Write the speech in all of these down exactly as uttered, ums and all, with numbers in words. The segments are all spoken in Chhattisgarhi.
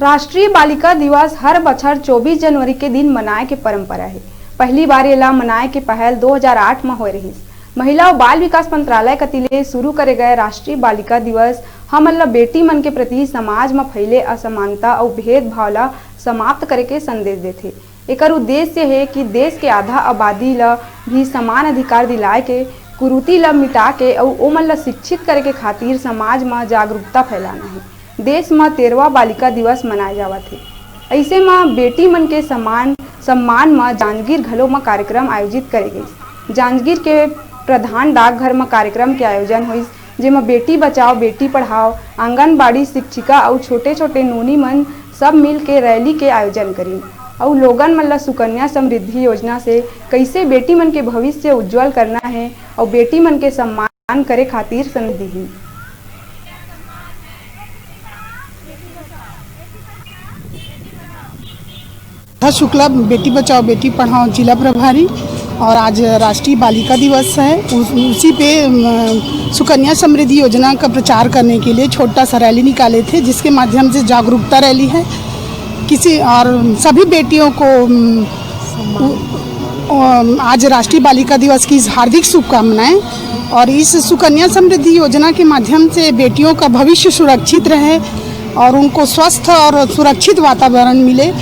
राष्ट्रीय बालिका दिवस हर बछर चौबीस जनवरी के दिन मनाए के परंपरा हे। पहली बार एला मनाए के पहल दो हज़ार आठ म होए रहिस। महिला अउ बाल विकास मंत्रालय कति ले शुरू करे गए राष्ट्रीय बालिका दिवस हमन ल बेटी मन के प्रति समाज म फैले असमानता अउ भेदभाव ल समाप्त करे के संदेश देथे। एकर उद्देश्य हे कि देश के आधा आबादी ल भी समान अधिकार दिलाए के कुरीति ल मिटा के अउ ओमन ल शिक्षित करे के खातिर समाज म जागरूकता फैलाना हे। देश म तेरहवाँ बालिका दिवस मनाए जावत हे। अइसे म बेटी मन के सम्मान, सम्मान म जांजगीर घलो म कार्यक्रम आयोजित करे गइस। जांजगीर के प्रधान डाकघर म कार्यक्रम के आयोजन होइस, जेमा बेटी बचाओ, बेटी पढ़ाओ, आंगनबाड़ी शिक्षिका अउ छोटे-छोटे नोनी मन सब मिल के रैली के आयोजन करिन अउ लोगन मन ल सुकन्या समृद्धि योजना से कइसे बेटी मन के भविष्य उज्जवल करना हे अउ बेटी मन के सम्मान करे खातिर संदेश दिहिन। था शुक्ला, बेटी बचाओ बेटी पढ़ाओ जिला प्रभारी, और आज राष्ट्रीय बालिका दिवस है। उस, उसी पे अम, सुकन्या समृद्धि योजना का प्रचार करने के लिए छोटा सा रैली निकाले थे, जिसके माध्यम से जागरूकता रैली है। किसी और सभी बेटियों को अम, अम, आज राष्ट्रीय बालिका दिवस की हार्दिक शुभकामनाएं। और इस सुकन्या समृद्धि योजना के माध्यम से बेटियों का भविष्य सुरक्षित रहे और उनको स्वस्थ और सुरक्षित वातावरण मिले,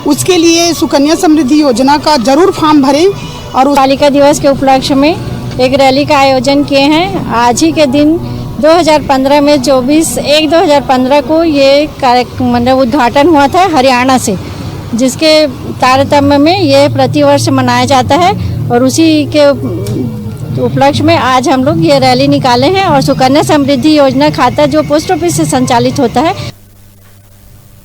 उसके लिए सुकन्या समृद्धि योजना का जरूर फॉर्म भरें। और उस बालिका दिवस के उपलक्ष्य में एक रैली का आयोजन किए हैं। आज ही के दिन दो हज़ार पन्द्रह में, चौबीस एक दो हज़ार पन्द्रह को ये कार्यक्रम, मतलब, उद्घाटन हुआ था हरियाणा से, जिसके तारतम्य में ये प्रतिवर्ष मनाया जाता है और उसी के उपलक्ष्य में आज हम लोग ये रैली निकाले हैं। और सुकन्या समृद्धि योजना खाता जो पोस्ट ऑफिस से संचालित होता है,